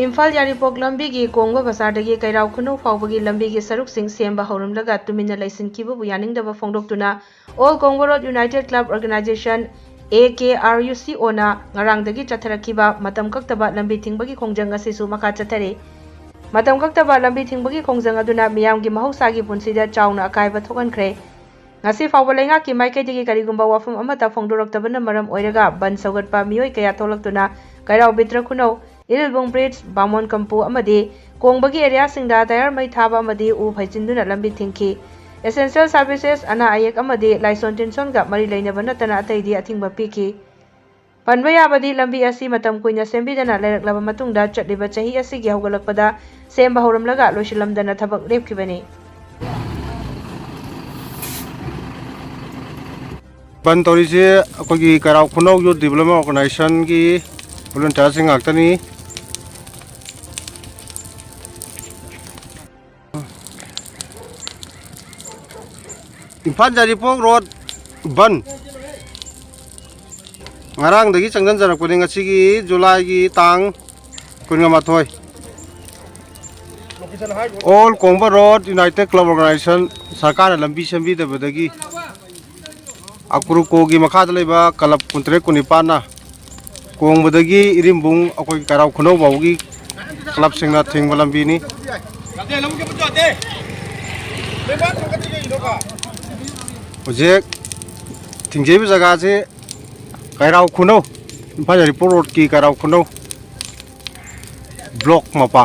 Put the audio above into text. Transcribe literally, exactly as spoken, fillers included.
ꯏꯝꯐꯥꯜ ꯌꯥꯏꯔꯤꯄꯣꯛ ꯂꯝꯕꯤꯒꯤ ꯀꯣꯡꯕ ꯕꯖꯥꯔꯗꯒꯤ ꯀꯩꯔꯥꯎ ꯈꯨꯅꯧ ꯐꯥꯎꯕꯒꯤ ꯂꯝꯕꯤꯒꯤ ꯁꯔꯨꯛꯁꯤꯡ ꯁꯦꯝꯕ ꯍꯧꯔꯝꯂꯒ ꯇꯨꯃꯤꯟꯅ ꯂꯩꯁꯤꯟꯈꯤꯕꯕꯨ ꯌꯥꯅꯤꯡꯗꯕ ꯐꯣꯡꯗꯣꯛꯇꯨꯅ All Kongba Road United Club Organization, A K R U C O, ꯅ ꯉꯔꯥꯡꯗꯒꯤ ꯆꯠꯊꯔꯛꯈꯤꯕ ꯃꯇꯝ ꯀꯛꯇꯕ ꯂꯝꯕꯤ ꯊꯤꯡꯕꯒꯤ ꯈꯣꯡꯖꯪ ꯑꯁꯤꯁꯨ ꯃꯈꯥ ꯆꯠꯊꯔꯤ꯫ ꯃꯇꯝ ꯀꯛꯇꯕ ꯂꯝꯕꯤ ꯊꯤꯡꯕꯒꯤ ꯈꯣꯡꯖꯪ ꯑꯗꯨꯅ ꯃꯤꯌꯥꯝꯒꯤ ꯃꯍꯧꯁꯥꯒꯤ ꯄꯨꯟꯁꯤꯗ ꯆꯥꯎꯅ ꯑꯀꯥꯏꯕ ꯊꯣꯛꯍꯟꯈ꯭ꯔꯦ꯫ ꯉꯁꯤ ꯐꯥꯎꯕ ꯂꯩꯉꯥꯛꯀꯤ ꯃꯥꯏꯀꯩꯗꯒꯤ ꯀꯔꯤꯒꯨꯝꯕ ꯋꯥꯐꯝ ꯑꯃꯠꯇ ꯐꯣꯡꯗꯣꯔꯛꯇꯕꯅ ꯃꯔꯝ ꯑꯣꯏꯔꯒ ꯕꯟ ꯁꯧꯒꯠꯄ ꯃꯤꯑꯣꯏ ꯀꯌꯥ ꯊꯣꯛꯂꯛꯇꯨꯅ ꯀꯩꯔꯥꯎ ꯕꯤꯇ꯭ꯔ ꯈꯨꯅꯧ, ꯏꯔꯤꯜꯕꯨꯡ ꯕ꯭ꯔꯤꯖ, ꯕꯥꯃꯣꯟ ꯀꯝꯄꯨ ꯑꯃꯗꯤ ꯀꯣꯡꯕꯒꯤ ꯑꯦꯔꯤꯌꯥꯁꯤꯡꯗ ꯇꯌꯥꯔ ꯃꯩ ꯊꯥꯕ ꯑꯃꯗꯤ ꯎ ꯐꯩꯖꯤꯟꯗꯨꯅ ꯂꯝꯕꯤ ꯊꯤꯡꯈꯤ꯫ Essential services, ꯑꯅꯥ ꯑꯌꯦꯛ ꯑꯃꯗꯤ ꯂꯥꯏꯁꯣꯟ ꯇꯤꯟꯁꯣꯟꯒ ꯃꯔꯤ ꯂꯩꯅꯕ ꯅꯠꯇꯅ ꯑꯇꯩꯗꯤ ꯑꯊꯤꯡꯕ ꯄꯤꯈꯤ꯫ ꯄꯟꯕ ꯌꯥꯕꯗꯤ ꯂꯝꯕꯤ ꯑꯁꯤ ꯃꯇꯝ ꯀꯨꯏꯅ ꯁꯦꯝꯕꯤꯗꯅ ꯂꯩꯔꯛꯂꯕ ꯃꯇꯨꯡꯗ ꯆꯠꯂꯤꯕ ꯆꯍꯤ ꯑꯁꯤꯒꯤ ꯍꯧꯒꯠꯂꯛꯄꯗ ꯁꯦꯝꯕ ꯍꯧꯔꯝꯂꯒ ꯂꯣꯏꯁꯤꯜꯂꯝꯗꯅ ꯊꯕꯛ ꯂꯦꯞꯈꯤꯕꯅꯤ꯫ ꯕꯟ ꯇꯧꯔꯤꯁꯦ ꯑꯩꯈꯣꯏꯒꯤ ꯀꯩꯔꯥꯎ ꯈꯨꯅꯧ Youth Development Organizationꯒꯤ volunteerꯁꯤꯡ ꯉꯥꯛꯇꯅꯤ꯫ ꯏꯝꯐꯥꯜ ꯌꯥꯏꯔꯤꯄꯣꯛ ꯔꯣꯗ ꯕꯟ ꯉꯔꯥꯡꯗꯒꯤ ꯆꯪꯁꯤꯟꯖꯔꯛꯄꯅꯤ, ꯉꯁꯤꯒꯤ ꯖꯨꯂꯥꯏꯒꯤ ꯇꯥꯡ ꯀꯨꯟꯒ ꯃꯥꯊꯣꯏ꯫ All Kongba Road United Club Organization ꯁꯔꯀꯥꯔꯅ ꯂꯝꯕꯤ ꯁꯦꯝꯕꯤꯗꯕꯗꯒꯤ ꯑꯀ꯭ꯔꯨꯀꯣꯒꯤ ꯃꯈꯥꯗ ꯂꯩꯕ ꯀ꯭ꯂꯕ ꯀꯨꯟꯇꯔꯦꯠ ꯀꯨꯟꯅꯤꯄꯥꯟꯅ ꯀꯣꯡꯕꯗꯒꯤ ꯏꯔꯤꯝꯕꯨꯡ ꯑꯩꯈꯣꯏ ꯀꯩꯔꯥꯎ ꯈꯨꯅꯧ ꯐꯥꯎꯕꯒꯤ ꯀ꯭ꯂꯕꯁꯤꯡꯅ ꯊꯤꯡꯕ ꯂꯝꯕꯤꯅꯤ꯫ ꯍꯧꯖꯤꯛ ꯊꯤꯡꯖꯩꯕ ꯖꯒꯥꯁꯤ ꯀꯩꯔꯥꯎ ꯈꯨꯅꯧ, ꯏꯝꯐꯥꯜ ꯌꯥꯏꯔꯤꯄꯣꯛ ꯔꯣꯗꯀꯤ ꯀꯩꯔꯥꯎ ꯈꯨꯅꯧ ꯕ꯭ꯂꯣꯛ ꯃꯄꯥ꯫